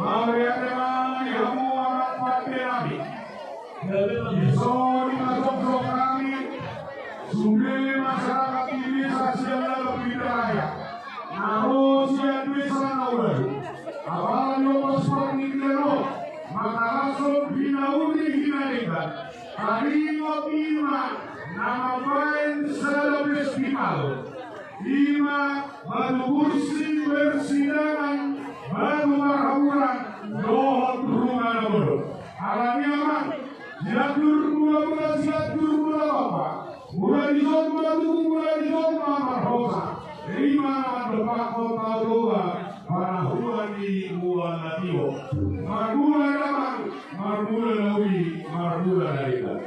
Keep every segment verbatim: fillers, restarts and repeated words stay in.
Mauliate ma di hamu amang pande nami. Dison ma jongjong hami sude masyarakat di desa sian Lalok Pidie Raya na ro sian desa na ulaon. Apala di ombas partingkian on mangalashon hinauli hinadenggan, taringot i ma na mambaen sada festival. I ma batu kursi persidangan, batu parhaburan dohot ruma na bolon. Alani i amang, Sianjur Mula Mula, Sianjur Mula Bamba, mula dison ma tubu, mula dison ma marhosa. I ma na mandompakhon Tao Toba panahuan ni mual na tio. Marmula damang, marmula na uli, marmula na denggan.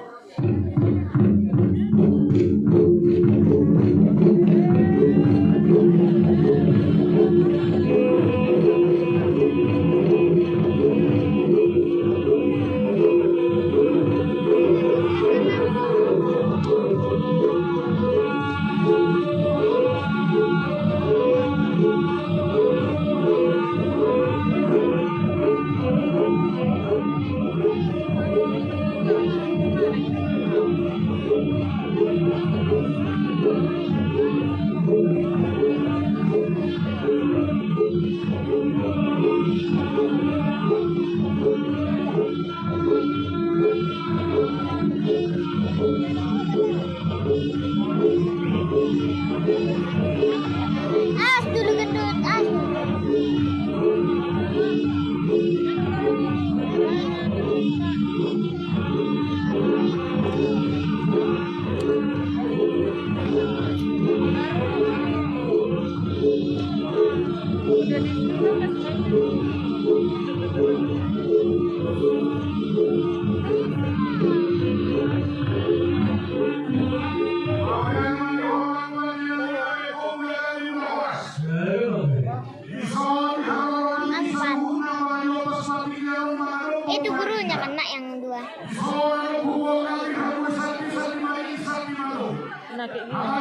As dulu gendut, as. Itu gurunya kena yang dua. Kena kayak gini.